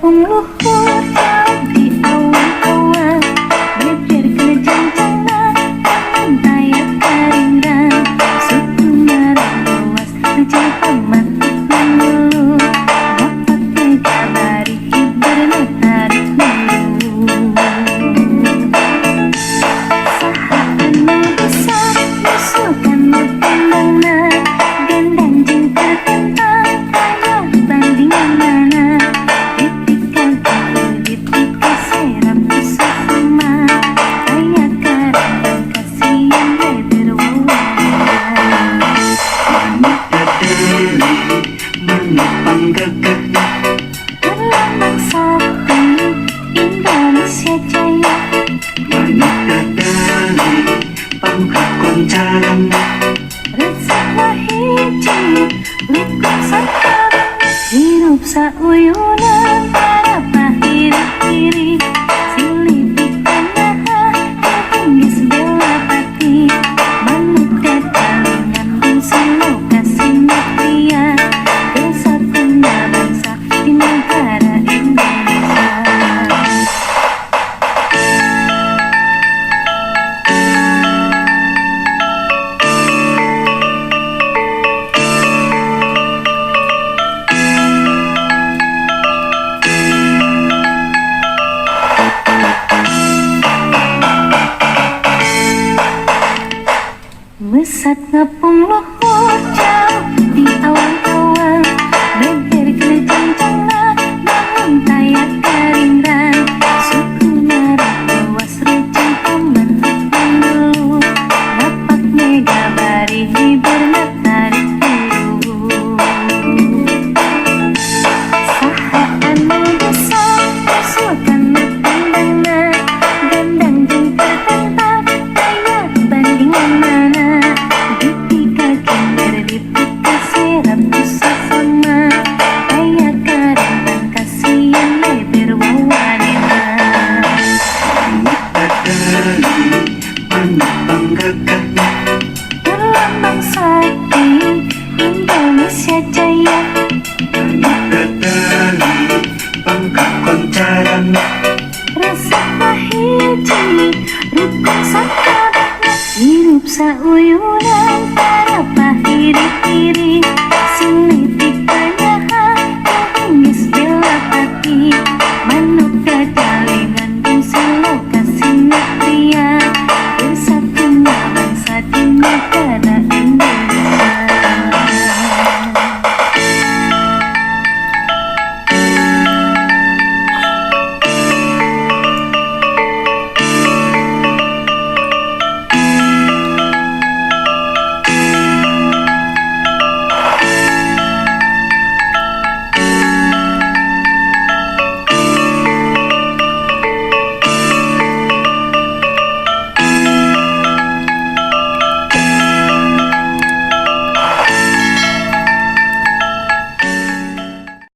Ngepung luhur jauh di awan-awan, beberkeun cancangna lamun taya karingrang. Suku marawas rejang pamantik mangulu, ngapak mega bari hiberna tarik mulu. Saha anu bisa nyusul kana tembangna, gendang jeung tertentang aya bandinganana. Dipikageuleuh dipikaserap ku sasama, aya karembang kasian beber wawanina. Manuk dadali manuk panggagah. Berlambang sakti Indonesia Jaya. Manuk dadali pangkakoncaran. Resepna hiji rukun sakabehna. Hirup sauyunan tarapa iri-iri, silih pikanaha geus bela pati. Manuk dadali ngandung siloka simetria, kesatuan bangsa di negara Indonesia. Mesat ngepung luhur jauh di awan-awan, beberkeun cancangna lamun taya karingrang. Suku marawas rejang pamantik mangulu, ngapak mega bari hiberna tarik turu. Saha anu bisa nyusul kana tembangna, gendang jeung tertentang aya bandinganana. Dipikakinder dipikaserap ku sasama, aya karembang kasian leber wawanina. Manuk dadali manuk panggagah. Berlambang sakti Indonesia Jaya. Manuk dadali pangkakoncaran. Resepna hiji rukun sakabehna. Hirup sauyunan tarapa iri-iri, silih.